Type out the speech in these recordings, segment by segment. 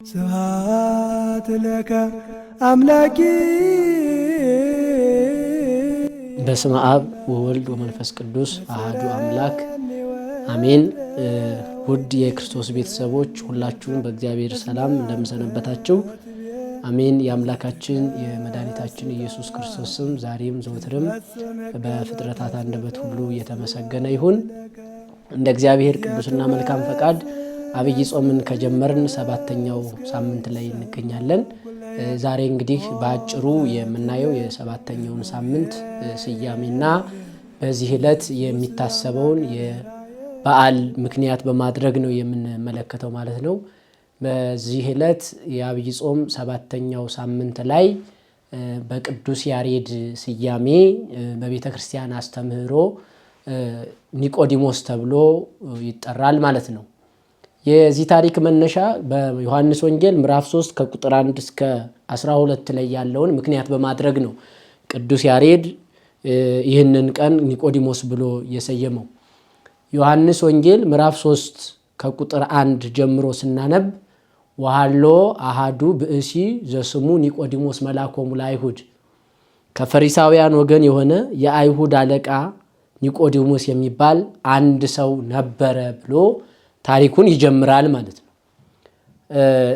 ስብሐት ለከ አምላኪ። በስመ አብ ወወልድ ወመንፈስ ቅዱስ አሐዱ አምላክ አሜን። ውድ የክርስቶስ ቤተሰቦች ሁላችሁም በእግዚአብሔር ሰላም እንደምሰነበታችሁ አሜን። የአምላካችን የመድኃኒታችን ኢየሱስ ክርስቶስ ስም ዛሬም ዘወትርም በፍጥረታት አንደበት ሁሉ የተመሰገነ ይሁን። እንደ እግዚአብሔር ቅዱስና መልካም ፈቃድ አብይ ጾምን ከጀመርን ሰባተኛው ሳምንት ላይ እንገኛለን። ዛሬ እንግዲህ በአጭሩ የምናየው የሰባተኛውን ሳምንት ስያሜና በዚህ ዕለት የሚታሰበውን የበዓል ምክንያት በማድረግ ነው የምንመለከተው ማለት ነው። በዚህ ዕለት የአብይ ጾም ሰባተኛው ሳምንት ላይ በቅዱስ ያሬድ ስያሜ በቤተ ክርስቲያን አስተምህሮ ኒቆዲሞስ ተብሎ ይጠራል ማለት ነው። የዚህ ታሪክ መነሻ በዮሐንስ ወንጌል ምዕራፍ 3 ከቁጥር 1 እስከ 12 ላይ ያለውን ምክንያት በማድረግ ነው ቅዱስ ያሬድ ይህንን ቀን ኒቆዲሞስ ብሎ የሰየመው። ዮሐንስ ወንጌል ምዕራፍ 3 ከቁጥር 1 ጀምሮ ስናነብ ወሀሎ አሃዱ ብእሲ ዘስሙ ኒቆዲሞስ መላኮሙ ለአይሁድ፣ ከፈሪሳውያን ወገን የሆነ የአይሁድ አለቃ ኒቆዲሞስ የሚባል አንድ ሰው ነበረ ብሎ ታሪኩን ይጀምራል ማለት ነው።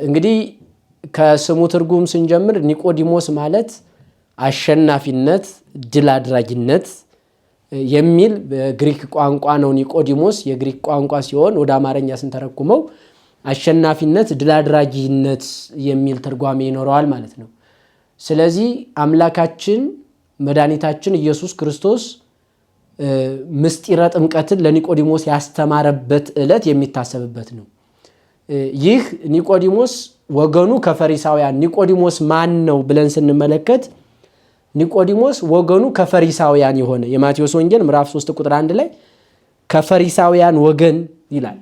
እንግዲህ ከስሙ ትርጉም ስንጀምር ኒቆዲሞስ ማለት አሸናፊነት፣ ድል አድራጊነት የሚል በግሪክ ቋንቋ ነው። ኒቆዲሞስ የግሪክ ቋንቋ ሲሆን ወደ አማርኛ ስንተረጉመው አሸናፊነት፣ ድል አድራጊነት የሚል ትርጓሜ ይኖረዋል ማለት ነው። ስለዚህ አምላካችን መድኃኒታችን ኢየሱስ ክርስቶስ ምስጢረ ጥምቀትን ለኒቆዲሞስ ያስተማረበት ዕለት የሚታሰብበት ነው። ይህ ኒቆዲሞስ ወገኑ ከፈሪሳውያን፣ ኒቆዲሞስ ማን ነው ብለን ስንመለከት ኒቆዲሞስ ወገኑ ከፈሪሳውያን የሆነ የማቴዎስ ወንጌል ምዕራፍ 3 ቁጥር 1 ላይ ከፈሪሳውያን ወገን ይላል።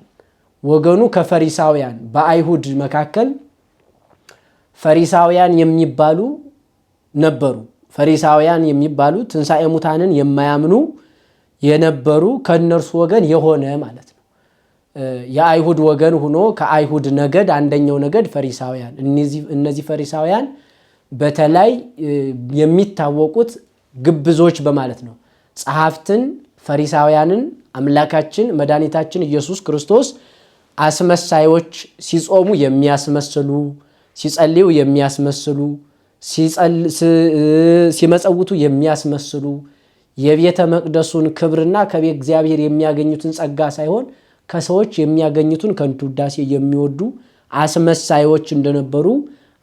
ወገኑ ከፈሪሳውያን፣ በአይሁድ መካከል ፈሪሳውያን የሚባሉ ነበሩ። ፈሪሳውያን የሚባሉ ትንሣኤ ሙታንን የማያምኑ የነበሩ ከእነርሱ ወገን የሆነ ማለት ነው። የአይሁድ ወገን ሆኖ ከአይሁድ ነገድ አንደኛው ነገድ ፈሪሳውያን። እነዚህ ፈሪሳውያን በተለይ የሚታወቁት ግብዞች በማለት ነው። ጸሐፍትን ፈሪሳውያንን አምላካችን መድኃኒታችን ኢየሱስ ክርስቶስ አስመሳዮች፣ ሲጾሙ የሚያስመስሉ፣ ሲጸልዩ የሚያስመስሉ፣ ሲመጸውቱ የሚያስመስሉ፣ የቤተ መቅደሱን ክብርና ከቤተ እግዚአብሔር የሚያገኙትን ጸጋ ሳይሆን ከሰዎች የሚያገኙትን ከንቱ ውዳሴ የሚወዱ አስመሳዮች እንደነበሩ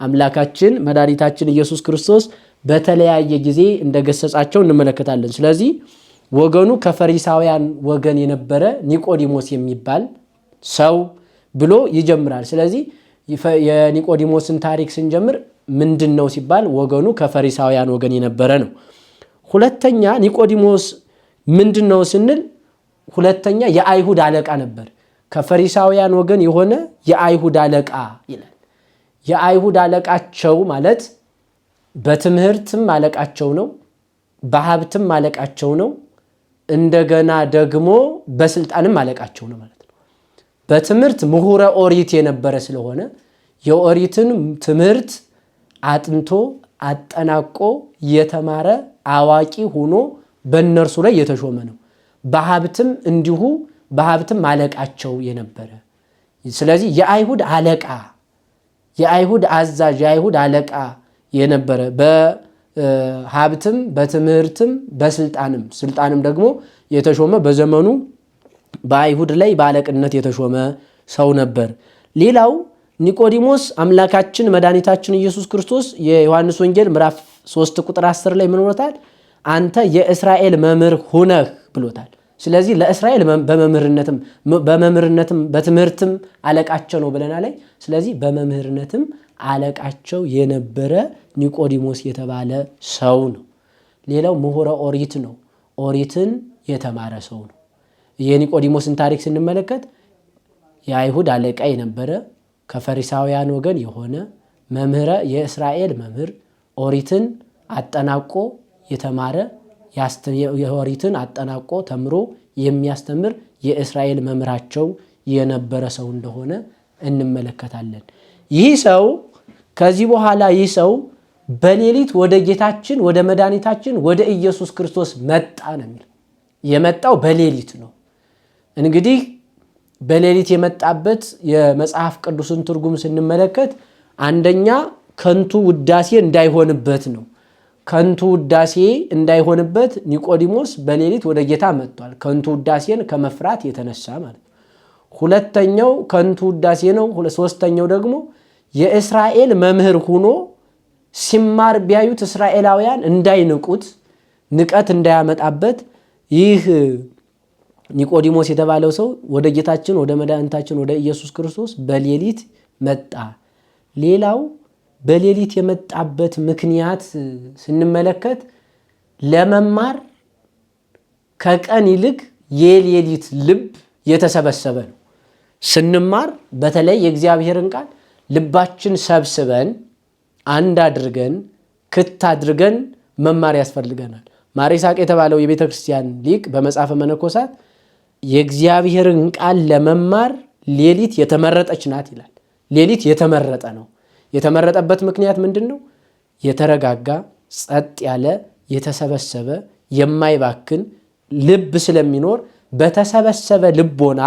አምላካችን መድኃኒታችን ኢየሱስ ክርስቶስ በተለያየ ጊዜ እንደገሰጻቸው እንመለከታለን። ስለዚህ ወገኑ ከፈሪሳውያን ወገን የነበረ ኒቆዲሞስ የሚባል ሰው ብሎ ይጀምራል። ስለዚህ የኒቆዲሞስን ታሪክ ስንጀምር ምንድን ነው ሲባል ወገኑ ከፈሪሳውያን ወገን የነበረ ነው። ሁለተኛ ኒቆዲሞስ ምንድን ነው ስንል ሁለተኛ የአይሁድ አለቃ ነበር። ከፈሪሳውያን ወገን የሆነ የአይሁድ አለቃ ይላል። የአይሁድ አለቃቸው ማለት በትምህርትም አለቃቸው ነው፣ በሀብትም አለቃቸው ነው፣ እንደገና ደግሞ በስልጣንም አለቃቸው ነው ማለት ነው። በትምህርት ምሁረ ኦሪት የነበረ ስለሆነ የኦሪትን ትምህርት አጥንቶ አጠናቆ የተማረ አዋቂ ሆኖ በእነርሱ ላይ የተሾመ ነው። በሀብትም እንዲሁ በሀብትም አለቃቸው የነበረ፣ ስለዚህ የአይሁድ አለቃ፣ የአይሁድ አዛዥ፣ የአይሁድ አለቃ የነበረ በሀብትም በትምህርትም በስልጣንም ስልጣንም ደግሞ የተሾመ በዘመኑ በአይሁድ ላይ በአለቅነት የተሾመ ሰው ነበር። ሌላው ኒቆዲሞስ አምላካችን መድኃኒታችን ኢየሱስ ክርስቶስ የዮሐንስ ወንጌል ምዕራፍ 3 ቁጥር 10 ላይ ምን ብሎታል? አንተ የእስራኤል መምህር ሁነህ ብሎታል። ስለዚህ ለእስራኤል በመምህርነትም በትምህርትም አለቃቸው ነው ብለናል። ስለዚህ በመምህርነትም አለቃቸው የነበረ ኒቆዲሞስ የተባለ ሰው ነው። ሌላው ምሁረ ኦሪት ነው። ኦሪትን የተማረ ሰው ነው። የኒቆዲሞስን ታሪክ ስንመለከት የአይሁድ አለቃ የነበረ፣ ከፈሪሳውያን ወገን የሆነ፣ መምህረ የእስራኤል መምህር፣ ኦሪትን አጠናቆ የተማረ፣ የኦሪትን አጠናቆ ተምሮ የሚያስተምር የእስራኤል መምህራቸው የነበረ ሰው እንደሆነ እንመለከታለን። ይህ ሰው ከዚህ በኋላ ይህ ሰው በሌሊት ወደ ጌታችን ወደ መድኃኒታችን ወደ ኢየሱስ ክርስቶስ መጣ ነው የሚለው። የመጣው በሌሊት ነው። እንግዲህ በሌሊት የመጣበት የመጽሐፍ ቅዱስን ትርጉም ስንመለከት አንደኛ ከንቱ ውዳሴ እንዳይሆንበት ነው። ከንቱ ውዳሴ እንዳይሆንበት ኒቆዲሞስ በሌሊት ወደ ጌታ መጥቷል። ከንቱ ውዳሴን ከመፍራት የተነሳ ማለት ነው። ሁለተኛው ከንቱ ውዳሴ ነው። ሶስተኛው ደግሞ የእስራኤል መምህር ሆኖ ሲማር ቢያዩት እስራኤላውያን እንዳይንቁት ንቀት እንዳያመጣበት ይህ ኒቆዲሞስ የተባለው ሰው ወደ ጌታችን ወደ መድኃኒታችን ወደ ኢየሱስ ክርስቶስ በሌሊት መጣ። ሌላው በሌሊት የመጣበት ምክንያት ስንመለከት ለመማር ከቀን ይልቅ የሌሊት ልብ የተሰበሰበ ነው። ስንማር በተለይ የእግዚአብሔርን ቃል ልባችን ሰብስበን አንድ አድርገን ክት አድርገን መማር ያስፈልገናል። ማር ይስሐቅ የተባለው የቤተ ክርስቲያን ሊቅ በመጽሐፈ መነኮሳት የእግዚአብሔርን ቃል ለመማር ሌሊት የተመረጠች ናት ይላል። ሌሊት የተመረጠ ነው። የተመረጠበት ምክንያት ምንድን ነው? የተረጋጋ ጸጥ ያለ የተሰበሰበ የማይባክን ልብ ስለሚኖር በተሰበሰበ ልቦና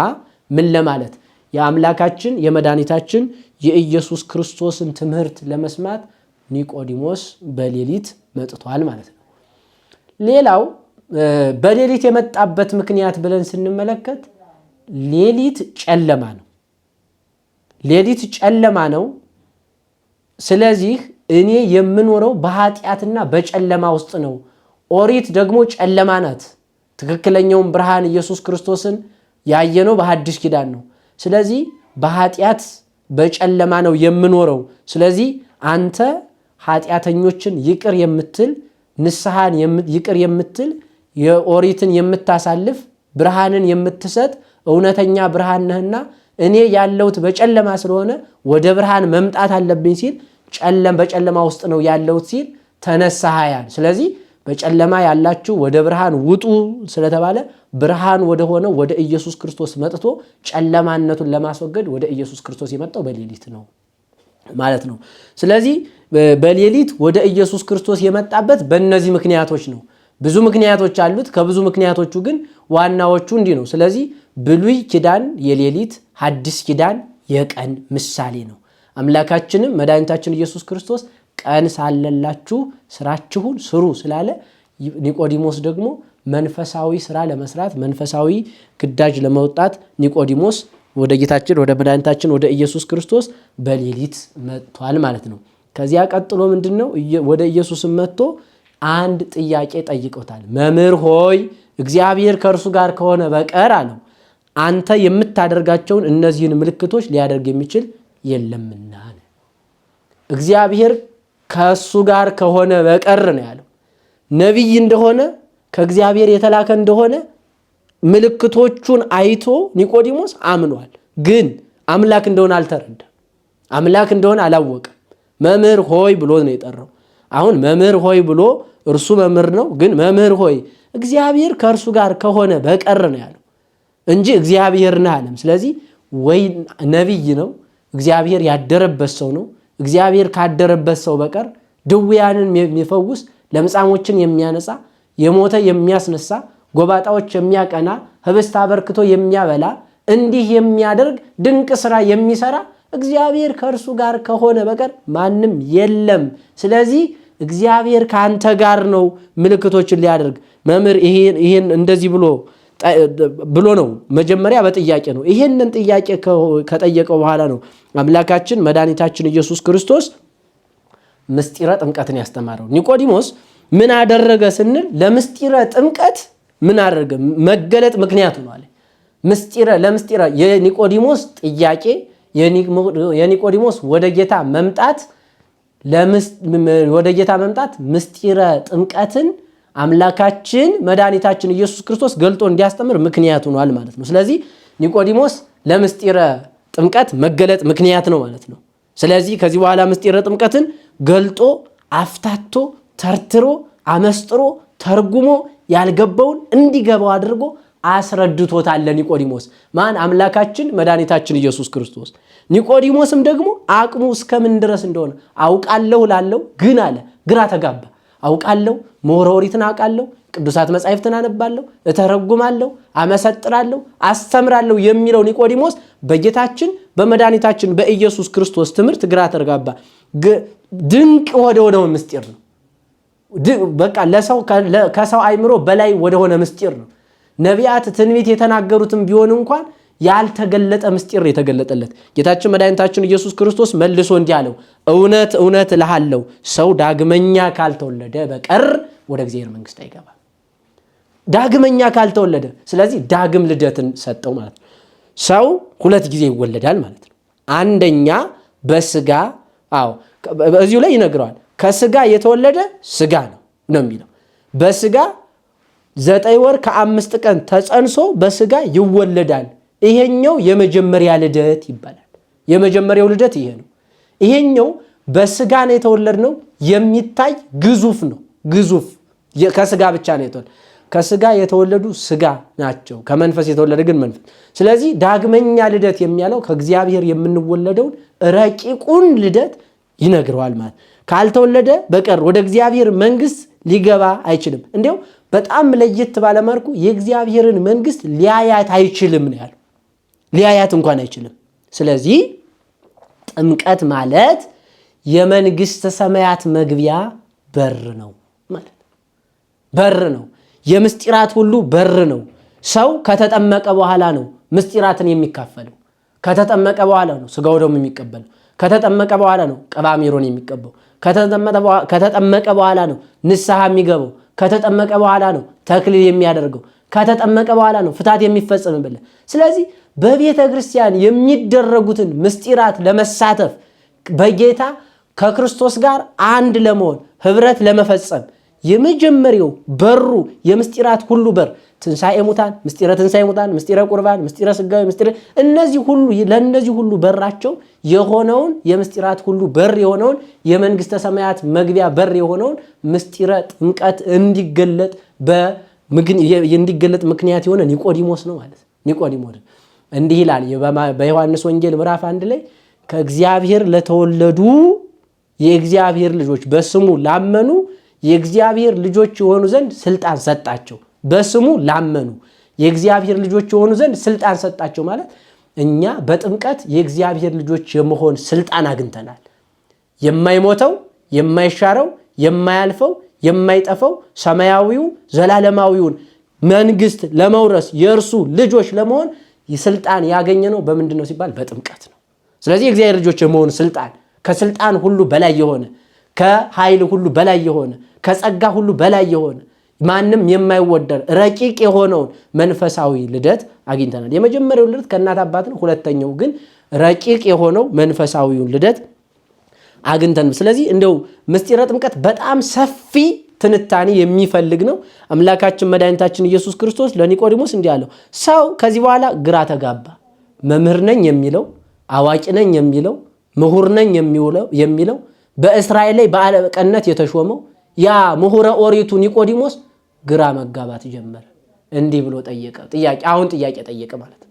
ምን ለማለት የአምላካችን የመድኃኒታችን የኢየሱስ ክርስቶስን ትምህርት ለመስማት ኒቆዲሞስ በሌሊት መጥቷል ማለት ነው። ሌላው በሌሊት የመጣበት ምክንያት ብለን ስንመለከት ሌሊት ጨለማ ነው። ሌሊት ጨለማ ነው። ስለዚህ እኔ የምኖረው በኃጢአትና በጨለማ ውስጥ ነው። ኦሪት ደግሞ ጨለማ ናት። ትክክለኛውን ብርሃን ኢየሱስ ክርስቶስን ያየነው በሐዲስ ኪዳን ነው። ስለዚህ በኃጢአት በጨለማ ነው የምኖረው። ስለዚህ አንተ ኃጢአተኞችን ይቅር የምትል ንስሐን ይቅር የምትል የኦሪትን የምታሳልፍ ብርሃንን የምትሰጥ እውነተኛ ብርሃን ነህና እኔ ያለሁት በጨለማ ስለሆነ ወደ ብርሃን መምጣት አለብኝ ሲል በጨለማ ውስጥ ነው ያለሁት ሲል ተነሳሃያን። ስለዚህ በጨለማ ያላችሁ ወደ ብርሃን ውጡ ስለተባለ ብርሃን ወደሆነው ወደ ኢየሱስ ክርስቶስ መጥቶ ጨለማነቱን ለማስወገድ ወደ ኢየሱስ ክርስቶስ የመጣው በሌሊት ነው ማለት ነው። ስለዚህ በሌሊት ወደ ኢየሱስ ክርስቶስ የመጣበት በእነዚህ ምክንያቶች ነው። ብዙ ምክንያቶች አሉት። ከብዙ ምክንያቶቹ ግን ዋናዎቹ እንዲህ ነው። ስለዚህ ብሉይ ኪዳን የሌሊት፣ ሐዲስ ኪዳን የቀን ምሳሌ ነው። አምላካችንም መድኃኒታችን ኢየሱስ ክርስቶስ ቀን ሳለላችሁ ስራችሁን ስሩ ስላለ ኒቆዲሞስ ደግሞ መንፈሳዊ ስራ ለመስራት መንፈሳዊ ግዳጅ ለመውጣት ኒቆዲሞስ ወደ ጌታችን ወደ መድኃኒታችን ወደ ኢየሱስ ክርስቶስ በሌሊት መጥቷል ማለት ነው። ከዚያ ቀጥሎ ምንድን ነው? ወደ ኢየሱስም መጥቶ አንድ ጥያቄ ጠይቆታል። መምህር ሆይ እግዚአብሔር ከእርሱ ጋር ከሆነ በቀር አለው አንተ የምታደርጋቸውን እነዚህን ምልክቶች ሊያደርግ የሚችል የለምና። እግዚአብሔር ከእሱ ጋር ከሆነ በቀር ነው ያለው። ነቢይ እንደሆነ ከእግዚአብሔር የተላከ እንደሆነ ምልክቶቹን አይቶ ኒቆዲሞስ አምኗል። ግን አምላክ እንደሆነ አልተረዳም። አምላክ እንደሆነ አላወቀም። መምህር ሆይ ብሎ ነው የጠራው። አሁን መምህር ሆይ ብሎ እርሱ መምህር ነው፣ ግን መምህር ሆይ እግዚአብሔር ከእርሱ ጋር ከሆነ በቀር ነው ያለው እንጂ እግዚአብሔር ነህ አለም። ስለዚህ ወይ ነቢይ ነው፣ እግዚአብሔር ያደረበት ሰው ነው። እግዚአብሔር ካደረበት ሰው በቀር ድውያንን የሚፈውስ ለምጻሞችን የሚያነጻ የሞተ የሚያስነሳ ጎባጣዎች የሚያቀና ህብስት አበርክቶ የሚያበላ እንዲህ የሚያደርግ ድንቅ ስራ የሚሰራ እግዚአብሔር ከእርሱ ጋር ከሆነ በቀር ማንም የለም። ስለዚህ እግዚአብሔር ከአንተ ጋር ነው ምልክቶችን ሊያደርግ መምህር ይሄን እንደዚህ ብሎ ብሎ ነው መጀመሪያ በጥያቄ ነው። ይሄንን ጥያቄ ከጠየቀው በኋላ ነው አምላካችን መድኃኒታችን ኢየሱስ ክርስቶስ ምስጢረ ጥምቀትን ያስተማረው። ኒቆዲሞስ ምን አደረገ ስንል ለምስጢረ ጥምቀት ምን አደረገ መገለጥ ምክንያት ሆኗል። ምስጢረ ለምስጢረ የኒቆዲሞስ ጥያቄ የኒቆዲሞስ ወደ ጌታ መምጣት ወደ ጌታ መምጣት ምስጢረ ጥምቀትን አምላካችን መድኃኒታችን ኢየሱስ ክርስቶስ ገልጦ እንዲያስተምር ምክንያት ሆኗል ማለት ነው። ስለዚህ ኒቆዲሞስ ለምስጢረ ጥምቀት መገለጥ ምክንያት ነው ማለት ነው። ስለዚህ ከዚህ በኋላ ምስጢረ ጥምቀትን ገልጦ አፍታቶ ተርትሮ አመስጥሮ ተርጉሞ ያልገባውን እንዲገባው አድርጎ አስረድቶታል ለኒቆዲሞስ። ማን? አምላካችን መድኃኒታችን ኢየሱስ ክርስቶስ። ኒቆዲሞስም ደግሞ አቅሙ እስከምን ድረስ እንደሆነ አውቃለሁ ላለው ግን አለ፣ ግራ ተጋባ። አውቃለሁ፣ ምሁረ ኦሪትን አውቃለሁ፣ ቅዱሳት መጻሕፍትን አነባለሁ፣ እተረጉማለሁ፣ አመሰጥራለሁ፣ አስተምራለሁ የሚለው ኒቆዲሞስ በጌታችን በመድኃኒታችን በኢየሱስ ክርስቶስ ትምህርት ግራ ተጋባ። ድንቅ ወደሆነው ምስጢር ነው። በቃ ከሰው አይምሮ በላይ ወደሆነ ምስጢር ነው። ነቢያት ትንቢት የተናገሩትም ቢሆን እንኳን ያልተገለጠ ምስጢር የተገለጠለት ጌታችን መድኃኒታችን ኢየሱስ ክርስቶስ መልሶ እንዲህ አለው፣ እውነት እውነት እልሃለሁ ሰው ዳግመኛ ካልተወለደ በቀር ወደ እግዚአብሔር መንግሥት አይገባም። ዳግመኛ ካልተወለደ። ስለዚህ ዳግም ልደትን ሰጠው ማለት ነው። ሰው ሁለት ጊዜ ይወለዳል ማለት ነው። አንደኛ በስጋ አዎ፣ እዚሁ ላይ ይነግረዋል። ከስጋ የተወለደ ስጋ ነው ነው የሚለው በስጋ 9 ወር ከ5 ቀን ተጸንሶ በስጋ ይወለዳል። ይሄኛው የመጀመሪያ ልደት ይባላል። የመጀመሪያው ልደት ይሄ ነው። ይሄኛው በስጋ ነው የተወለድነው፣ የሚታይ ግዙፍ ነው። ግዙፍ ከስጋ ብቻ ነው የተወለደ። ከስጋ የተወለዱ ስጋ ናቸው፣ ከመንፈስ የተወለደ ግን መንፈስ። ስለዚህ ዳግመኛ ልደት የሚያለው ከእግዚአብሔር የምንወለደውን ረቂቁን ልደት ይነግረዋል ማለት። ካልተወለደ በቀር ወደ እግዚአብሔር መንግሥት ሊገባ አይችልም። እንዲያው በጣም ለየት ባለመልኩ የእግዚአብሔርን መንግሥት ሊያያት አይችልም ነው ያለው። ሊያያት እንኳን አይችልም። ስለዚህ ጥምቀት ማለት የመንግሥተ ሰማያት መግቢያ በር ነው ማለት በር ነው። የምስጢራት ሁሉ በር ነው። ሰው ከተጠመቀ በኋላ ነው ምስጢራትን የሚካፈለው። ከተጠመቀ በኋላ ነው ስጋው ደሙ የሚቀበለው። ከተጠመቀ በኋላ ነው ቅባ ሜሮን የሚቀበው። ከተጠመቀ በኋላ ነው ንስሐ የሚገባው። ከተጠመቀ በኋላ ነው ተክሊል የሚያደርገው። ከተጠመቀ በኋላ ነው ፍታት የሚፈጸምበት። ስለዚህ በቤተ ክርስቲያን የሚደረጉትን ምስጢራት ለመሳተፍ በጌታ ከክርስቶስ ጋር አንድ ለመሆን ህብረት ለመፈጸም የመጀመሪያው በሩ የምስጢራት ሁሉ በር ትንሣኤ ሙታን፣ ምስጢረ ትንሣኤ ሙታን፣ ምስጢረ ቁርባን፣ ምስጢረ ሥጋዌ፣ ምስጢረ እነዚህ ሁሉ ለእነዚህ ሁሉ በራቸው የሆነውን የምስጢራት ሁሉ በር የሆነውን የመንግሥተ ሰማያት መግቢያ በር የሆነውን ምስጢረ ጥምቀት እንዲገለጥ ምክንያት የሆነ ኒቆዲሞስ ነው ማለት ነው። ኒቆዲሞስ እንዲህ ይላል በዮሐንስ ወንጌል ምዕራፍ 1 ላይ ከእግዚአብሔር ለተወለዱ የእግዚአብሔር ልጆች በስሙ ላመኑ የእግዚአብሔር ልጆች የሆኑ ዘንድ ስልጣን ሰጣቸው። በስሙ ላመኑ የእግዚአብሔር ልጆች የሆኑ ዘንድ ስልጣን ሰጣቸው ማለት እኛ በጥምቀት የእግዚአብሔር ልጆች የመሆን ስልጣን አግኝተናል። የማይሞተው፣ የማይሻረው፣ የማያልፈው፣ የማይጠፋው ሰማያዊው ዘላለማዊውን መንግስት ለመውረስ የእርሱ ልጆች ለመሆን ስልጣን ያገኘነው በምንድን ነው ሲባል በጥምቀት ነው። ስለዚህ የእግዚአብሔር ልጆች የመሆን ስልጣን ከስልጣን ሁሉ በላይ የሆነ፣ ከኃይል ሁሉ በላይ የሆነ፣ ከጸጋ ሁሉ በላይ የሆነ፣ ማንም የማይወደር ረቂቅ የሆነውን መንፈሳዊ ልደት አግኝተናል። የመጀመሪያው ልደት ከእናት አባት ነው። ሁለተኛው ግን ረቂቅ የሆነው መንፈሳዊውን ልደት አግኝተን። ስለዚህ እንደው ምስጢረ ጥምቀት በጣም ሰፊ ትንታኔ የሚፈልግ ነው። አምላካችን መድኃኒታችን ኢየሱስ ክርስቶስ ለኒቆዲሞስ እንዲህ አለው፣ ሰው ከዚህ በኋላ ግራ ተጋባ። መምህር ነኝ የሚለው፣ አዋቂ ነኝ የሚለው፣ ምሁር ነኝ የሚለው፣ በእስራኤል ላይ በአለቅነት የተሾመው ያ ምሁረ ኦሪቱ ኒቆዲሞስ ግራ መጋባት ጀመረ። እንዲህ ብሎ ጠየቀ። ጥያቄ አሁን ጥያቄ ጠየቀ ማለት ነው።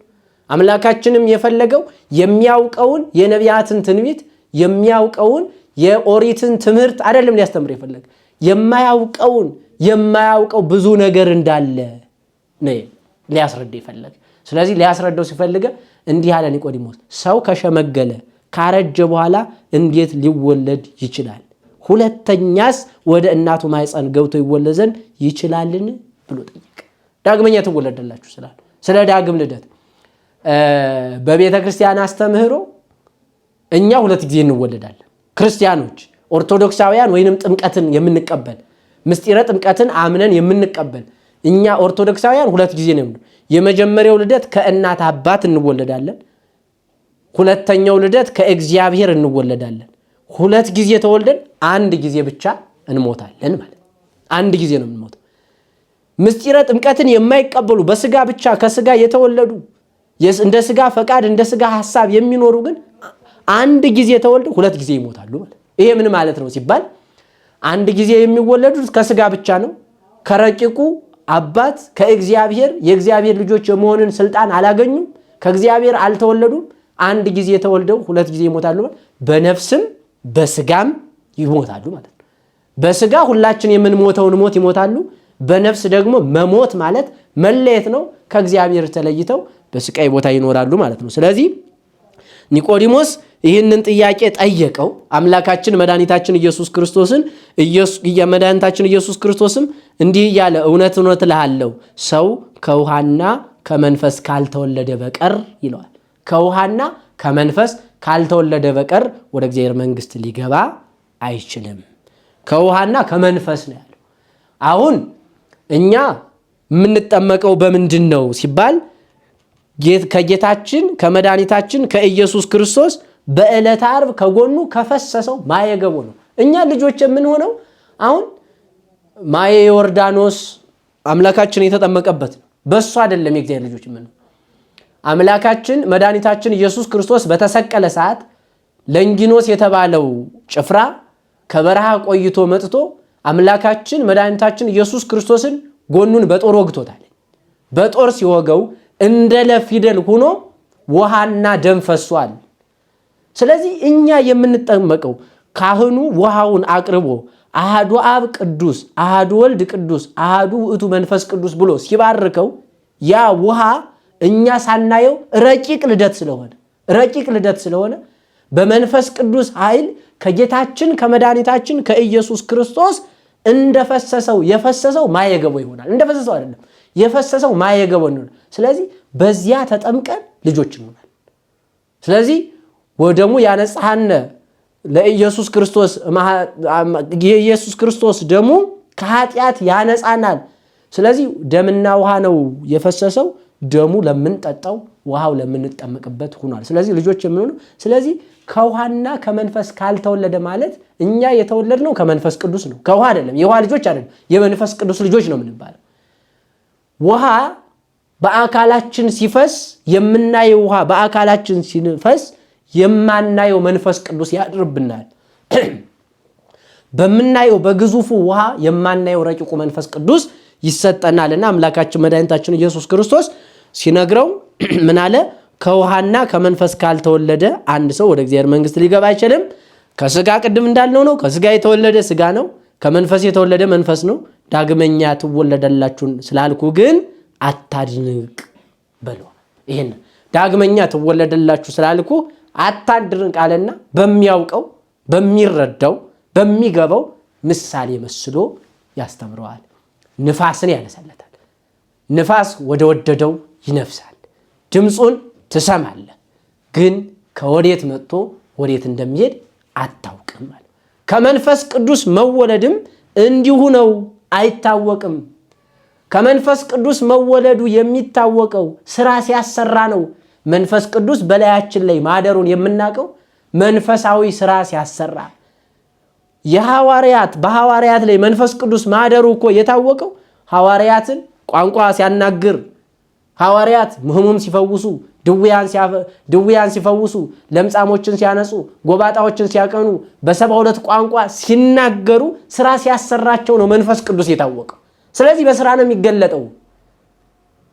አምላካችንም የፈለገው የሚያውቀውን የነቢያትን ትንቢት የሚያውቀውን የኦሪትን ትምህርት አይደለም ሊያስተምር የፈለገ፣ የማያውቀውን የማያውቀው ብዙ ነገር እንዳለ ነው ሊያስረዳ የፈለገ። ስለዚህ ሊያስረዳው ሲፈልገ እንዲህ አለ ኒቆዲሞስ፣ ሰው ከሸመገለ ካረጀ በኋላ እንዴት ሊወለድ ይችላል? ሁለተኛስ ወደ እናቱ ማህፀን ገብቶ ይወለድ ዘንድ ይችላልን ብሎ ጠየቀ። ዳግመኛ ትወለዳላችሁ ስላለ ስለ ዳግም ልደት በቤተ ክርስቲያን አስተምህሮ እኛ ሁለት ጊዜ እንወለዳለን። ክርስቲያኖች ኦርቶዶክሳውያን ወይንም ጥምቀትን የምንቀበል፣ ምስጢረ ጥምቀትን አምነን የምንቀበል እኛ ኦርቶዶክሳውያን ሁለት ጊዜ ነው። የመጀመሪያው ልደት ከእናት አባት እንወለዳለን። ሁለተኛው ልደት ከእግዚአብሔር እንወለዳለን። ሁለት ጊዜ ተወልደን አንድ ጊዜ ብቻ እንሞታለን ማለት ነው። አንድ ጊዜ ነው የምንሞተው። ምስጢረ ጥምቀትን የማይቀበሉ በስጋ ብቻ ከስጋ የተወለዱ እንደ ስጋ ፈቃድ እንደ ስጋ ሐሳብ የሚኖሩ ግን አንድ ጊዜ ተወልደው ሁለት ጊዜ ይሞታሉ ማለት ነው። ይሄ ምን ማለት ነው ሲባል አንድ ጊዜ የሚወለዱት ከስጋ ብቻ ነው፣ ከረቂቁ አባት ከእግዚአብሔር የእግዚአብሔር ልጆች የመሆንን ስልጣን አላገኙም። ከእግዚአብሔር አልተወለዱም። አንድ ጊዜ ተወልደው ሁለት ጊዜ ይሞታሉ። በነፍስም በስጋም ይሞታሉ ማለት ነው። በስጋ ሁላችን የምንሞተውን ሞት ይሞታሉ። በነፍስ ደግሞ መሞት ማለት መለየት ነው። ከእግዚአብሔር ተለይተው በስቃይ ቦታ ይኖራሉ ማለት ነው። ስለዚህ ኒቆዲሞስ ይህንን ጥያቄ ጠየቀው። አምላካችን መድኃኒታችን ኢየሱስ ክርስቶስን መድኃኒታችን ኢየሱስ ክርስቶስም እንዲህ እያለ እውነት እውነት እልሃለሁ ሰው ከውሃና ከመንፈስ ካልተወለደ በቀር ይለዋል። ከውሃና ከመንፈስ ካልተወለደ በቀር ወደ እግዚአብሔር መንግሥት ሊገባ አይችልም። ከውሃና ከመንፈስ ነው ያለው። አሁን እኛ የምንጠመቀው በምንድን ነው ሲባል ከጌታችን ከመድኃኒታችን ከኢየሱስ ክርስቶስ በዕለተ ዓርብ ከጎኑ ከፈሰሰው ማየገቦ ነው። እኛ ልጆች የምንሆነው አሁን ማየ ዮርዳኖስ አምላካችን የተጠመቀበት ነው። በእሱ አይደለም የእግዚአብሔር ልጆች የምንሆነው። አምላካችን መድኃኒታችን ኢየሱስ ክርስቶስ በተሰቀለ ሰዓት ለንጊኖስ የተባለው ጭፍራ ከበረሃ ቆይቶ መጥቶ አምላካችን መድኃኒታችን ኢየሱስ ክርስቶስን ጎኑን በጦር ወግቶታል። በጦር ሲወገው እንደ ለፊደል ሆኖ ውሃና ደም ፈሷል። ስለዚህ እኛ የምንጠመቀው ካህኑ ውሃውን አቅርቦ አሃዱ አብ ቅዱስ፣ አሃዱ ወልድ ቅዱስ፣ አሃዱ ውእቱ መንፈስ ቅዱስ ብሎ ሲባርከው ያ ውሃ እኛ ሳናየው ረቂቅ ልደት ስለሆነ ረቂቅ ልደት ስለሆነ በመንፈስ ቅዱስ ኃይል ከጌታችን ከመድኃኒታችን ከኢየሱስ ክርስቶስ እንደፈሰሰው የፈሰሰው ማየገቦ ይሆናል። እንደፈሰሰው አይደለም የፈሰሰው ማየገቦ ይሆናል። ስለዚህ በዚያ ተጠምቀን ልጆች እንሆናል። ስለዚህ ወደሙ ያነጽሐነ ለኢየሱስ ክርስቶስ የኢየሱስ ክርስቶስ ደሙ ከኃጢአት ያነጻናል። ስለዚህ ደምና ውሃ ነው የፈሰሰው። ደሙ ለምንጠጣው ውሃው ለምንጠመቅበት ሆኗል። ስለዚህ ልጆች የምንሆነው ስለዚህ ከውሃና ከመንፈስ ካልተወለደ ማለት እኛ የተወለድነው ከመንፈስ ቅዱስ ነው፣ ከውሃ አይደለም። የውሃ ልጆች አይደለም፣ የመንፈስ ቅዱስ ልጆች ነው የምንባለው። ውሃ በአካላችን ሲፈስ የምናየው ውሃ በአካላችን ሲፈስ የማናየው መንፈስ ቅዱስ ያድርብናል። በምናየው በግዙፉ ውሃ የማናየው ረቂቁ መንፈስ ቅዱስ ይሰጠናልና አምላካችን መድኃኒታችን ኢየሱስ ክርስቶስ ሲነግረው ምን አለ? ከውሃና ከመንፈስ ካልተወለደ አንድ ሰው ወደ እግዚአብሔር መንግሥት ሊገባ አይችልም። ከስጋ ቅድም እንዳልነው ነው። ከስጋ የተወለደ ስጋ ነው፣ ከመንፈስ የተወለደ መንፈስ ነው። ዳግመኛ ትወለዳላችሁን ስላልኩ ግን አታድንቅ በለው። ይሄን ዳግመኛ ትወለደላችሁ ስላልኩ አታድንቅ አለና በሚያውቀው በሚረዳው በሚገባው ምሳሌ መስሎ ያስተምረዋል። ንፋስን ያነሳለታል። ንፋስ ወደ ወደደው ይነፍሳል። ድምፁን ትሰማለህ፣ ግን ከወዴት መጥቶ ወዴት እንደሚሄድ አታውቅም። ከመንፈስ ቅዱስ መወለድም እንዲሁ ነው፣ አይታወቅም። ከመንፈስ ቅዱስ መወለዱ የሚታወቀው ስራ ሲያሰራ ነው። መንፈስ ቅዱስ በላያችን ላይ ማደሩን የምናውቀው መንፈሳዊ ስራ ሲያሰራ። የሐዋርያት በሐዋርያት ላይ መንፈስ ቅዱስ ማደሩ እኮ የታወቀው ሐዋርያትን ቋንቋ ሲያናግር፣ ሐዋርያት ሕሙም ሲፈውሱ፣ ድውያን ሲፈውሱ፣ ለምጻሞችን ሲያነጹ፣ ጎባጣዎችን ሲያቀኑ፣ በ72 ቋንቋ ሲናገሩ ስራ ሲያሰራቸው ነው መንፈስ ቅዱስ የታወቀው። ስለዚህ በስራ ነው የሚገለጠው።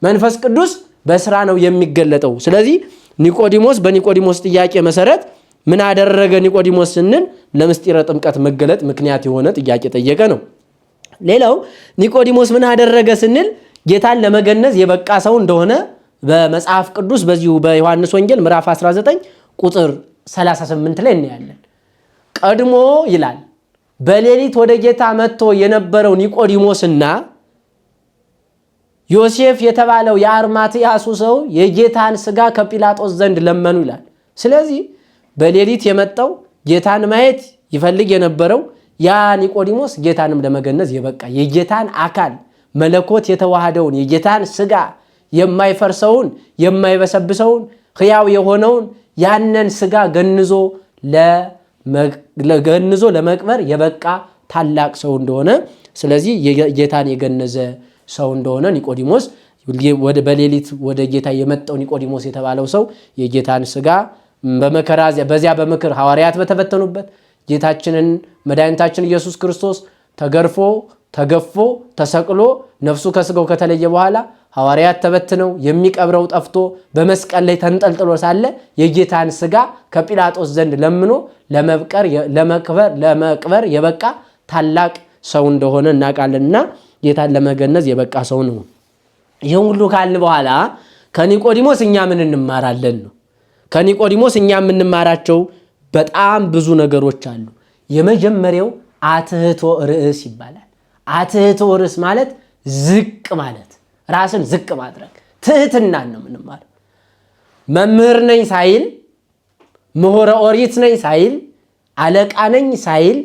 መንፈስ ቅዱስ በስራ ነው የሚገለጠው። ስለዚህ ኒቆዲሞስ በኒቆዲሞስ ጥያቄ መሰረት ምን አደረገ ኒቆዲሞስ ስንል ለምስጢረ ጥምቀት መገለጥ ምክንያት የሆነ ጥያቄ ጠየቀ ነው። ሌላው ኒቆዲሞስ ምን አደረገ ስንል ጌታን ለመገነዝ የበቃ ሰው እንደሆነ በመጽሐፍ ቅዱስ በዚሁ በዮሐንስ ወንጌል ምዕራፍ 19 ቁጥር 38 ላይ እናያለን። ቀድሞ ይላል በሌሊት ወደ ጌታ መጥቶ የነበረው ኒቆዲሞስና ዮሴፍ የተባለው የአርማትያሱ ሰው የጌታን ስጋ ከጲላጦስ ዘንድ ለመኑ ይላል። ስለዚህ በሌሊት የመጣው ጌታን ማየት ይፈልግ የነበረው ያ ኒቆዲሞስ ጌታንም ለመገነዝ የበቃ የጌታን አካል መለኮት የተዋሃደውን የጌታን ስጋ የማይፈርሰውን የማይበሰብሰውን ሕያው የሆነውን ያንን ስጋ ገንዞ ለመቅበር የበቃ ታላቅ ሰው እንደሆነ፣ ስለዚህ ጌታን የገነዘ ሰው እንደሆነ ኒቆዲሞስ በሌሊት ወደ ጌታ የመጣው ኒቆዲሞስ የተባለው ሰው የጌታን ስጋ በመከራ በዚያ በምክር ሐዋርያት በተበተኑበት ጌታችንን መድኃኒታችን ኢየሱስ ክርስቶስ ተገርፎ ተገፎ ተሰቅሎ ነፍሱ ከስጋው ከተለየ በኋላ ሐዋርያት ተበትነው የሚቀብረው ጠፍቶ በመስቀል ላይ ተንጠልጥሎ ሳለ የጌታን ስጋ ከጲላጦስ ዘንድ ለምኖ ለመቅበር የበቃ ታላቅ ሰው እንደሆነ እናውቃለንና ጌታን ለመገነዝ የበቃ ሰው ነው። ይህን ሁሉ ካልን በኋላ ከኒቆዲሞስ እኛ ምን እንማራለን ነው። ከኒቆዲሞስ እኛ የምንማራቸው በጣም ብዙ ነገሮች አሉ። የመጀመሪያው አትህቶ ርእስ ይባላል። አትህቶ ርእስ ማለት ዝቅ ማለት፣ ራስን ዝቅ ማድረግ፣ ትህትናን ነው የምንማረው። መምህር ነኝ ሳይል፣ ምሁረ ኦሪት ነኝ ሳይል፣ አለቃ ነኝ ሳይል፣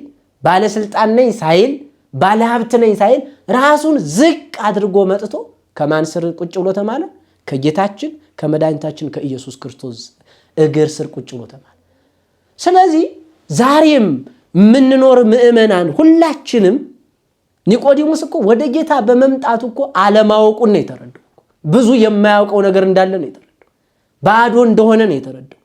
ባለስልጣን ነኝ ሳይል፣ ባለሀብት ነኝ ሳይል ራሱን ዝቅ አድርጎ መጥቶ ከማን ስር ቁጭ ብሎ ተማለ? ከጌታችን ከመድኃኒታችን ከኢየሱስ ክርስቶስ እግር ስር ቁጭ ብሎ ተማለ። ስለዚህ ዛሬም የምንኖር ምእመናን ሁላችንም ኒቆዲሞስ እኮ ወደ ጌታ በመምጣቱ እኮ አለማወቁን ነው የተረዳው። ብዙ የማያውቀው ነገር እንዳለ ነው የተረዳው። ባዶ እንደሆነ ነው የተረዳው።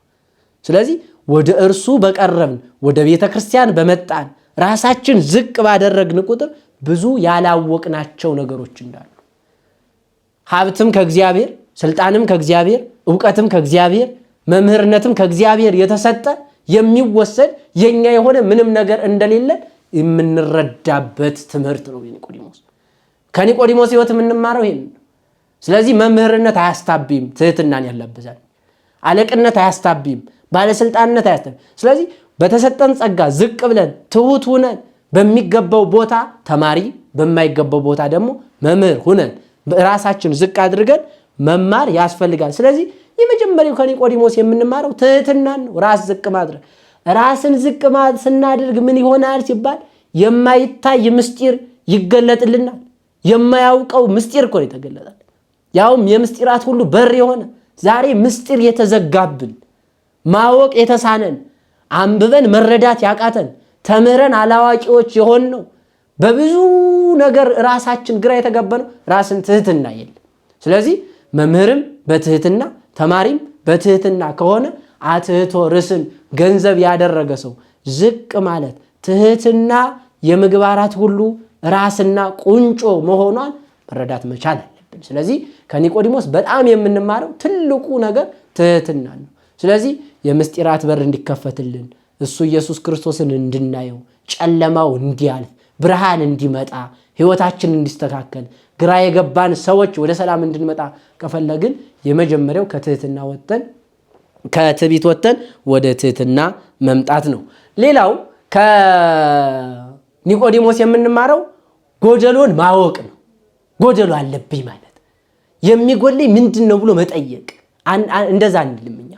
ስለዚህ ወደ እርሱ በቀረብን፣ ወደ ቤተ ክርስቲያን በመጣን፣ ራሳችን ዝቅ ባደረግን ቁጥር ብዙ ያላወቅናቸው ነገሮች እንዳሉ፣ ሀብትም ከእግዚአብሔር፣ ስልጣንም ከእግዚአብሔር፣ እውቀትም ከእግዚአብሔር፣ መምህርነትም ከእግዚአብሔር የተሰጠ የሚወሰድ የኛ የሆነ ምንም ነገር እንደሌለ የምንረዳበት ትምህርት ነው ኒቆዲሞስ። ከኒቆዲሞስ ሕይወት የምንማረው ይሄን ነው። ስለዚህ መምህርነት አያስታብይም፣ ትህትናን ያላብሳል። አለቅነት አያስታብይም፣ ባለስልጣንነት አያስታብይም። ስለዚህ በተሰጠን ጸጋ ዝቅ ብለን ትሁት ሁነን በሚገባው ቦታ ተማሪ፣ በማይገባው ቦታ ደግሞ መምህር ሁነን ራሳችን ዝቅ አድርገን መማር ያስፈልጋል። ስለዚህ የመጀመሪያው ከኒቆዲሞስ የምንማረው ትህትናን ነው። ራስ ዝቅ ማድረግ። ራስን ዝቅ ስናደርግ ምን ይሆናል ሲባል የማይታይ ምስጢር ይገለጥልናል። የማያውቀው ምስጢር እኮ ነው የተገለጠል። ያውም የምስጢራት ሁሉ በር የሆነ ዛሬ ምስጢር የተዘጋብን፣ ማወቅ የተሳነን፣ አንብበን መረዳት ያቃተን፣ ተምረን አላዋቂዎች የሆን ነው፣ በብዙ ነገር ራሳችን ግራ የተጋባነው ራስን ትህትና የለም። ስለዚህ መምህርም በትህትና ተማሪም በትህትና ከሆነ አትህቶ ርስን ገንዘብ ያደረገ ሰው ዝቅ ማለት ትህትና የምግባራት ሁሉ ራስና ቁንጮ መሆኗን መረዳት መቻል አለብን። ስለዚህ ከኒቆዲሞስ በጣም የምንማረው ትልቁ ነገር ትህትና ነው። ስለዚህ የምስጢራት በር እንዲከፈትልን፣ እሱ ኢየሱስ ክርስቶስን እንድናየው፣ ጨለማው እንዲያልፍ፣ ብርሃን እንዲመጣ፣ ሕይወታችን እንዲስተካከል፣ ግራ የገባን ሰዎች ወደ ሰላም እንድንመጣ ከፈለግን የመጀመሪያው ከትህትና ወጥተን፣ ከትዕቢት ወጥተን ወደ ትህትና መምጣት ነው። ሌላው ከኒቆዲሞስ የምንማረው ጎደሎን ማወቅ ነው። ጎደሎ አለብኝ ማለት የሚጎልኝ ምንድን ነው ብሎ መጠየቅ። እንደዛ አንልም እኛ፣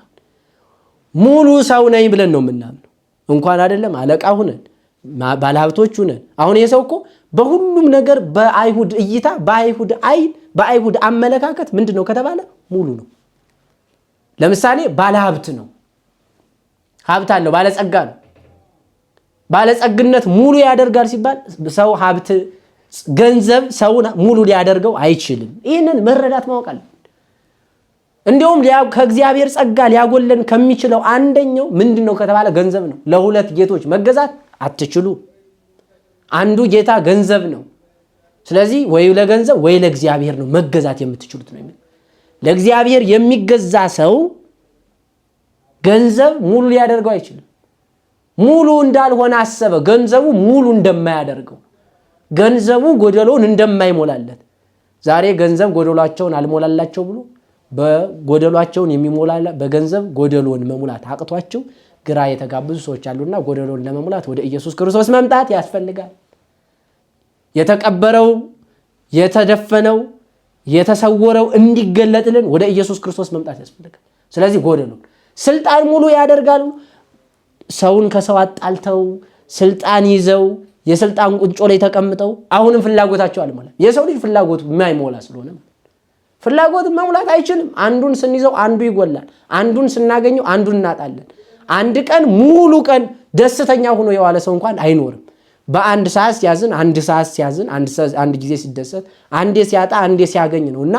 ሙሉ ሰው ነኝ ብለን ነው የምናምነው። እንኳን አይደለም አለቃ ሁነን፣ ባለሀብቶች ሁነን። አሁን ይህ ሰው እኮ በሁሉም ነገር በአይሁድ እይታ፣ በአይሁድ አይን፣ በአይሁድ አመለካከት ምንድን ነው ከተባለ ሙሉ ነው። ለምሳሌ ባለሀብት ነው፣ ሀብት አለው፣ ባለጸጋ ነው። ባለጸግነት ሙሉ ያደርጋል ሲባል ሰው ሀብት፣ ገንዘብ ሰውን ሙሉ ሊያደርገው አይችልም። ይህንን መረዳት ማወቅ አለብን። እንዲሁም ከእግዚአብሔር ጸጋ ሊያጎለን ከሚችለው አንደኛው ምንድን ነው ከተባለ ገንዘብ ነው። ለሁለት ጌቶች መገዛት አትችሉ። አንዱ ጌታ ገንዘብ ነው። ስለዚህ ወይ ለገንዘብ ወይ ለእግዚአብሔር ነው መገዛት የምትችሉት ነው የሚለው። ለእግዚአብሔር የሚገዛ ሰው ገንዘብ ሙሉ ሊያደርገው አይችልም። ሙሉ እንዳልሆነ አሰበ። ገንዘቡ ሙሉ እንደማያደርገው፣ ገንዘቡ ጎደሎውን እንደማይሞላለት። ዛሬ ገንዘብ ጎደሏቸውን አልሞላላቸው ብሎ በጎደሏቸውን የሚሞላ በገንዘብ ጎደሎን መሙላት አቅቷቸው ግራ የተጋበዙ ሰዎች አሉና ጎደሎን ለመሙላት ወደ ኢየሱስ ክርስቶስ መምጣት ያስፈልጋል። የተቀበረው፣ የተደፈነው፣ የተሰወረው እንዲገለጥልን ወደ ኢየሱስ ክርስቶስ መምጣት ያስፈልጋል። ስለዚህ ጎደሎን ስልጣን ሙሉ ያደርጋሉ። ሰውን ከሰው አጣልተው ስልጣን ይዘው የስልጣን ቁንጮ ላይ ተቀምጠው አሁንም ፍላጎታቸው አልሞላም። የሰው ልጅ ፍላጎቱ የማይሞላ ስለሆነ ፍላጎት መሙላት አይችልም። አንዱን ስንይዘው አንዱ ይጎላል። አንዱን ስናገኘው አንዱን እናጣለን። አንድ ቀን ሙሉ ቀን ደስተኛ ሆኖ የዋለ ሰው እንኳን አይኖርም። በአንድ ሰዓት ሲያዝን፣ አንድ ሰዓት ሲያዝን፣ አንድ ጊዜ ሲደሰት፣ አንዴ ሲያጣ፣ አንዴ ሲያገኝ ነው። እና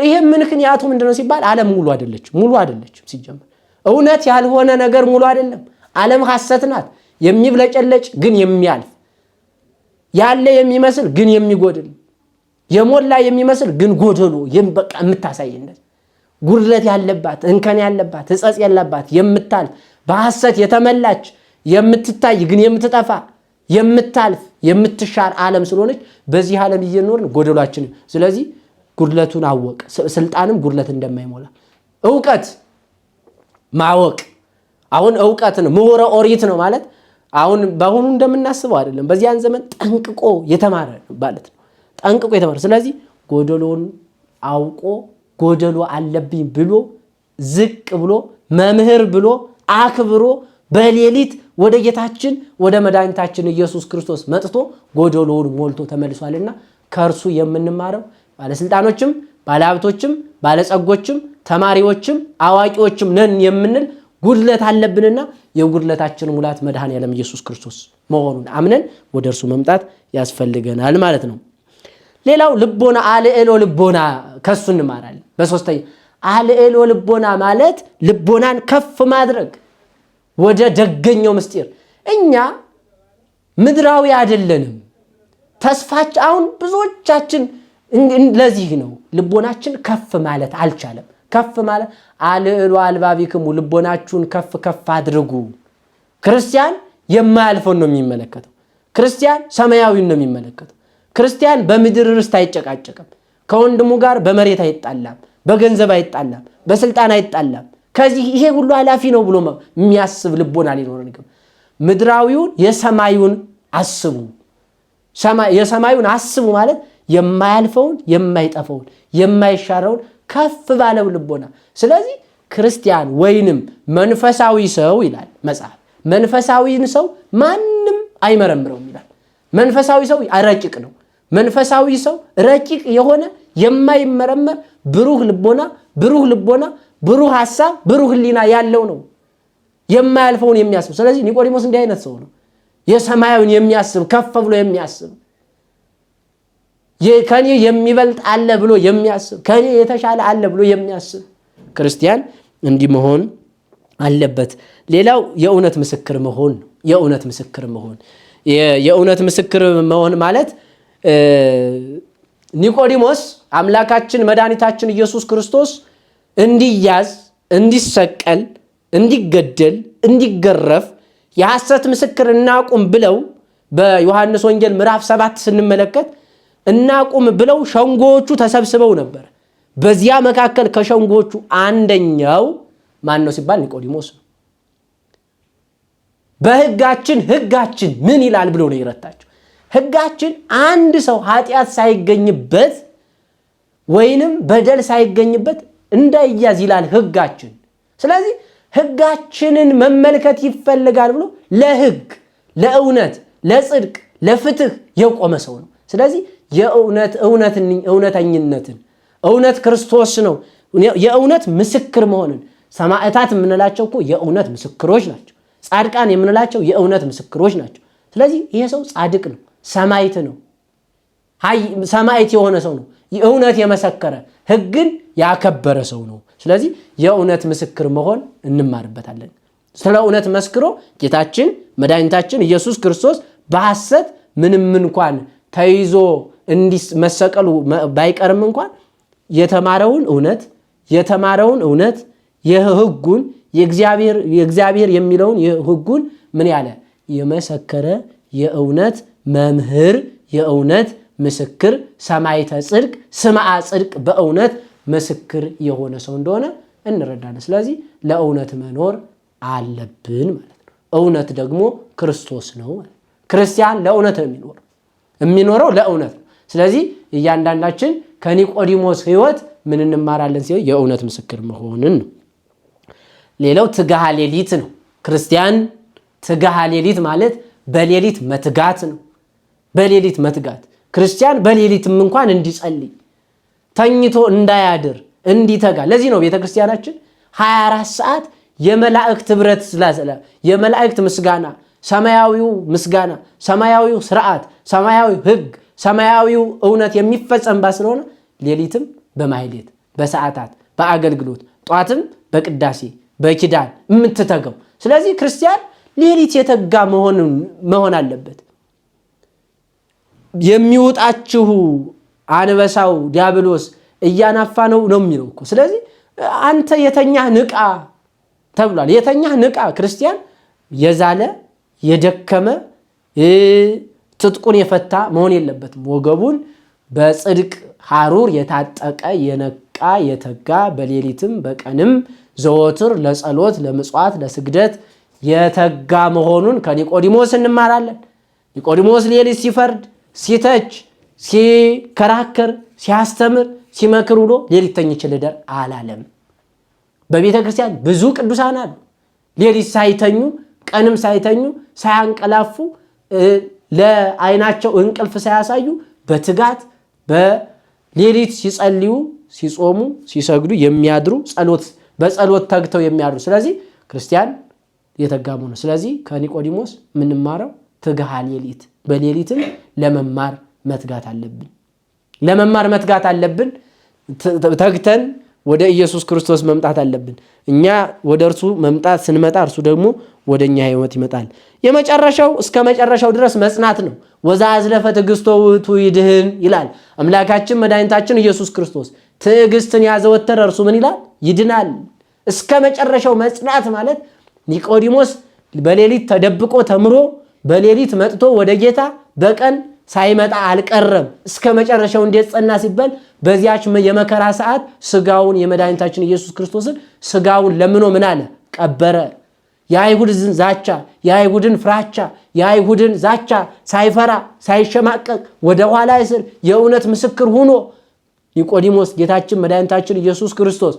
ይሄ ምክንያቱ ምንድነው ሲባል ዓለም ሙሉ አይደለችም። ሙሉ አይደለችም። ሲጀመር እውነት ያልሆነ ነገር ሙሉ አይደለም። ዓለም ሐሰት ናት። የሚብለጨለጭ ግን የሚያልፍ፣ ያለ የሚመስል ግን የሚጎድል፣ የሞላ የሚመስል ግን ጎደሎ በቃ የምታሳይነት፣ ጉድለት ያለባት፣ እንከን ያለባት፣ ሕጸጽ ያለባት፣ የምታልፍ፣ በሐሰት የተመላች፣ የምትታይ ግን የምትጠፋ፣ የምታልፍ፣ የምትሻር ዓለም ስለሆነች በዚህ ዓለም እየኖርን ጎደሏችን። ስለዚህ ጉድለቱን አወቅ፣ ስልጣንም ጉድለት እንደማይሞላ እውቀት ማወቅ። አሁን እውቀት ነው፣ ምሁረ ኦሪት ነው ማለት አሁን በአሁኑ እንደምናስበው አይደለም። በዚያን ዘመን ጠንቅቆ የተማረ ማለት ነው። ጠንቅቆ የተማረ። ስለዚህ ጎደሎን አውቆ ጎደሎ አለብኝ ብሎ ዝቅ ብሎ መምህር ብሎ አክብሮ በሌሊት ወደ ጌታችን ወደ መድኃኒታችን ኢየሱስ ክርስቶስ መጥቶ ጎደሎውን ሞልቶ ተመልሷልና ከእርሱ የምንማረው ባለስልጣኖችም፣ ባለሀብቶችም፣ ባለጸጎችም፣ ተማሪዎችም፣ አዋቂዎችም ነን የምንል ጉድለት አለብንና የጉድለታችን ሙላት መድኃኔዓለም ኢየሱስ ክርስቶስ መሆኑን አምነን ወደ እርሱ መምጣት ያስፈልገናል ማለት ነው። ሌላው ልቦና፣ አልዕሎ ልቦና ከሱ እንማራለን። በሶስተኛ አልዕሎ ልቦና ማለት ልቦናን ከፍ ማድረግ ወደ ደገኛው ምስጢር። እኛ ምድራዊ አይደለንም። ተስፋች አሁን ብዙዎቻችን ለዚህ ነው ልቦናችን ከፍ ማለት አልቻለም። ከፍ ማለት አልዕሉ አልባቢክሙ፣ ልቦናችሁን ከፍ ከፍ አድርጉ። ክርስቲያን የማያልፈውን ነው የሚመለከተው። ክርስቲያን ሰማያዊን ነው የሚመለከተው። ክርስቲያን በምድር ርስት አይጨቃጨቅም። ከወንድሙ ጋር በመሬት አይጣላም፣ በገንዘብ አይጣላም፣ በስልጣን አይጣላም። ከዚህ ይሄ ሁሉ ኃላፊ ነው ብሎ የሚያስብ ልቦና ሊኖረን ይገባል። ምድራዊውን የሰማዩን አስቡ። የሰማዩን አስቡ ማለት የማያልፈውን፣ የማይጠፋውን፣ የማይሻረውን ከፍ ባለው ልቦና። ስለዚህ ክርስቲያን ወይንም መንፈሳዊ ሰው ይላል መጽሐፍ፣ መንፈሳዊን ሰው ማንም አይመረምረውም ይላል። መንፈሳዊ ሰው ረቂቅ ነው። መንፈሳዊ ሰው ረቂቅ የሆነ የማይመረመር ብሩህ ልቦና፣ ብሩህ ልቦና፣ ብሩህ ሐሳብ፣ ብሩህ ሕሊና ያለው ነው። የማያልፈውን የሚያስብ። ስለዚህ ኒቆዲሞስ እንዲህ አይነት ሰው ነው። የሰማያዊን የሚያስብ፣ ከፍ ብሎ የሚያስብ፣ ከኔ የሚበልጥ አለ ብሎ የሚያስብ፣ ከኔ የተሻለ አለ ብሎ የሚያስብ ክርስቲያን እንዲህ መሆን አለበት። ሌላው የእውነት ምስክር መሆን ነው። የእውነት ምስክር መሆን፣ የእውነት ምስክር መሆን ማለት ኒቆዲሞስ አምላካችን መድኃኒታችን ኢየሱስ ክርስቶስ እንዲያዝ፣ እንዲሰቀል፣ እንዲገደል፣ እንዲገረፍ የሐሰት ምስክር እናቁም ብለው በዮሐንስ ወንጌል ምዕራፍ 7 ስንመለከት እናቁም ብለው ሸንጎዎቹ ተሰብስበው ነበር። በዚያ መካከል ከሸንጎዎቹ አንደኛው ማን ነው ሲባል ኒቆዲሞስ ነው። በሕጋችን ሕጋችን ምን ይላል ብሎ ነው የረታቸው። ሕጋችን አንድ ሰው ኃጢአት ሳይገኝበት ወይንም በደል ሳይገኝበት እንዳይያዝ ይላል ሕጋችን። ስለዚህ ሕጋችንን መመልከት ይፈልጋል ብሎ ለሕግ፣ ለእውነት፣ ለጽድቅ፣ ለፍትህ የቆመ ሰው ነው። ስለዚህ የእውነት እውነተኝነትን፣ እውነት ክርስቶስ ነው፣ የእውነት ምስክር መሆንን። ሰማዕታት የምንላቸው እኮ የእውነት ምስክሮች ናቸው። ጻድቃን የምንላቸው የእውነት ምስክሮች ናቸው። ስለዚህ ይሄ ሰው ጻድቅ ነው፣ ሰማዕት ነው። ሰማዕት የሆነ ሰው ነው። እውነት የመሰከረ፣ ሕግን ያከበረ ሰው ነው። ስለዚህ የእውነት ምስክር መሆን እንማርበታለን። ስለ እውነት መስክሮ ጌታችን መድኃኒታችን ኢየሱስ ክርስቶስ በሐሰት ምንም እንኳን ተይዞ መሰቀሉ ባይቀርም እንኳን የተማረውን እውነት፣ የተማረውን እውነት፣ የሕጉን፣ የእግዚአብሔር የሚለውን ሕጉን ምን ያለ የመሰከረ የእውነት መምህር፣ የእውነት ምስክር፣ ሰማዕተ ጽድቅ፣ ስምዐ ጽድቅ፣ በእውነት ምስክር የሆነ ሰው እንደሆነ እንረዳለን። ስለዚህ ለእውነት መኖር አለብን ማለት ነው። እውነት ደግሞ ክርስቶስ ነው ማለት ነው። ክርስቲያን ለእውነት ነው የሚኖረው፣ የሚኖረው ለእውነት ነው። ስለዚህ እያንዳንዳችን ከኒቆዲሞስ ሕይወት ምን እንማራለን ሲሆን የእውነት ምስክር መሆንን ነው። ሌላው ትግሃ ሌሊት ነው። ክርስቲያን ትግሃ ሌሊት ማለት በሌሊት መትጋት ነው። በሌሊት መትጋት፣ ክርስቲያን በሌሊትም እንኳን እንዲጸልይ፣ ተኝቶ እንዳያድር እንዲተጋ። ለዚህ ነው ቤተክርስቲያናችን 24 ሰዓት የመላእክት ህብረት፣ የመላእክት ምስጋና፣ ሰማያዊው ምስጋና፣ ሰማያዊው ስርዓት፣ ሰማያዊው ህግ፣ ሰማያዊው እውነት የሚፈጸምባት ስለሆነ ሌሊትም በማህሌት፣ በሰዓታት፣ በአገልግሎት፣ ጧትም በቅዳሴ፣ በኪዳን የምትተገው። ስለዚህ ክርስቲያን ሌሊት የተጋ መሆን አለበት። የሚውጣችሁ አንበሳው ዲያብሎስ እያናፋ ነው ነው የሚለው እኮ። ስለዚህ አንተ የተኛህ ንቃ ተብሏል። የተኛህ ንቃ። ክርስቲያን የዛለ የደከመ ትጥቁን የፈታ መሆን የለበትም። ወገቡን በጽድቅ ሐሩር የታጠቀ የነቃ የተጋ በሌሊትም በቀንም ዘወትር ለጸሎት ለምጽዋት ለስግደት የተጋ መሆኑን ከኒቆዲሞስ እንማራለን። ኒቆዲሞስ ሌሊት ሲፈርድ ሲተች ሲከራከር ሲያስተምር ሲመክር ውሎ ሌሊት ተኝቼ ልደር አላለም። በቤተ ክርስቲያን ብዙ ቅዱሳን አሉ። ሌሊት ሳይተኙ ቀንም ሳይተኙ ሳያንቀላፉ ለዓይናቸው እንቅልፍ ሳያሳዩ በትጋት በሌሊት ሲጸልዩ ሲጾሙ ሲሰግዱ የሚያድሩ ጸሎት በጸሎት ተግተው የሚያድሩ። ስለዚህ ክርስቲያን የተጋሙ ነው። ስለዚህ ከኒቆዲሞስ የምንማረው ትግሃ ሌሊት፣ በሌሊትም ለመማር መትጋት አለብን። ለመማር መትጋት አለብን። ተግተን ወደ ኢየሱስ ክርስቶስ መምጣት አለብን። እኛ ወደ እርሱ መምጣት ስንመጣ እርሱ ደግሞ ወደ እኛ ሕይወት ይመጣል። የመጨረሻው እስከ መጨረሻው ድረስ መጽናት ነው። ወዘአዝለፈ ትዕግስቶ ውእቱ ይድህን ይላል አምላካችን መድኃኒታችን ኢየሱስ ክርስቶስ። ትዕግስትን ያዘወተረ እርሱ ምን ይላል? ይድናል። እስከ መጨረሻው መጽናት ማለት ኒቆዲሞስ በሌሊት ተደብቆ ተምሮ በሌሊት መጥቶ ወደ ጌታ በቀን ሳይመጣ አልቀረም። እስከ መጨረሻው እንዴት ጸና ሲባል በዚያች የመከራ ሰዓት ስጋውን የመድኃኒታችን ኢየሱስ ክርስቶስን ስጋውን ለምኖ ምን አለ? ቀበረ። የአይሁድን ዛቻ፣ የአይሁድን ፍራቻ፣ የአይሁድን ዛቻ ሳይፈራ ሳይሸማቀቅ ወደ ኋላ ስር የእውነት ምስክር ሆኖ ኒቆዲሞስ ጌታችን መድኃኒታችን ኢየሱስ ክርስቶስ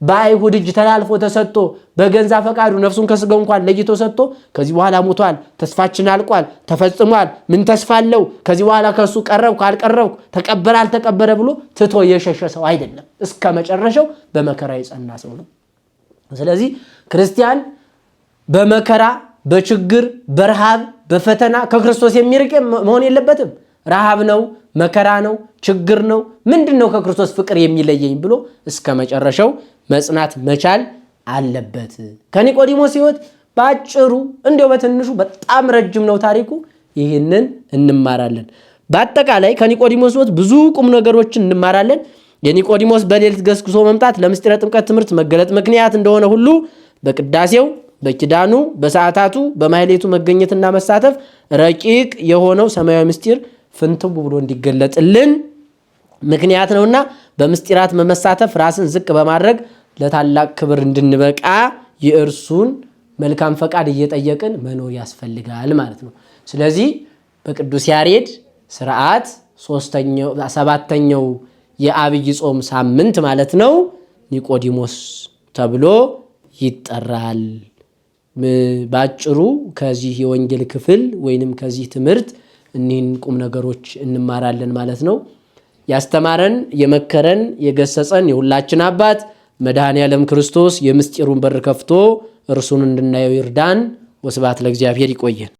በአይሁድ እጅ ተላልፎ ተሰጥቶ በገንዛ ፈቃዱ ነፍሱን ከስጋው እንኳን ለይቶ ሰጥቶ ከዚህ በኋላ ሙቷል፣ ተስፋችን አልቋል፣ ተፈጽሟል፣ ምን ተስፋ አለው? ከዚህ በኋላ ከእሱ ቀረብኩ አልቀረብኩ፣ ተቀበረ አልተቀበረ ብሎ ትቶ የሸሸ ሰው አይደለም። እስከ መጨረሻው በመከራ የጸና ሰው ነው። ስለዚህ ክርስቲያን በመከራ በችግር በረሃብ በፈተና ከክርስቶስ የሚርቅ መሆን የለበትም። ረሃብ ነው፣ መከራ ነው፣ ችግር ነው፣ ምንድን ነው ከክርስቶስ ፍቅር የሚለየኝ ብሎ እስከ መጨረሻው መጽናት መቻል አለበት። ከኒቆዲሞስ ሕይወት በአጭሩ እንዲያው በትንሹ በጣም ረጅም ነው ታሪኩ። ይህንን እንማራለን። በአጠቃላይ ከኒቆዲሞስ ሕይወት ብዙ ቁም ነገሮችን እንማራለን። የኒቆዲሞስ በሌሊት ገስግሶ መምጣት ለምስጢረ ጥምቀት ትምህርት መገለጥ ምክንያት እንደሆነ ሁሉ በቅዳሴው በኪዳኑ በሰዓታቱ በማሕሌቱ መገኘትና መሳተፍ ረቂቅ የሆነው ሰማያዊ ምስጢር ፍንትው ብሎ እንዲገለጥልን ምክንያት ነውና በምስጢራት መመሳተፍ ራስን ዝቅ በማድረግ ለታላቅ ክብር እንድንበቃ የእርሱን መልካም ፈቃድ እየጠየቅን መኖር ያስፈልጋል ማለት ነው። ስለዚህ በቅዱስ ያሬድ ስርዓት ሰባተኛው የአብይ ጾም ሳምንት ማለት ነው ኒቆዲሞስ ተብሎ ይጠራል። ባጭሩ ከዚህ የወንጌል ክፍል ወይንም ከዚህ ትምህርት እኒህን ቁም ነገሮች እንማራለን ማለት ነው። ያስተማረን የመከረን የገሰጸን የሁላችን አባት መድኃኔ ዓለም ክርስቶስ የምስጢሩን በር ከፍቶ እርሱን እንድናየው ይርዳን። ወስብሐት ለእግዚአብሔር። ይቆየን።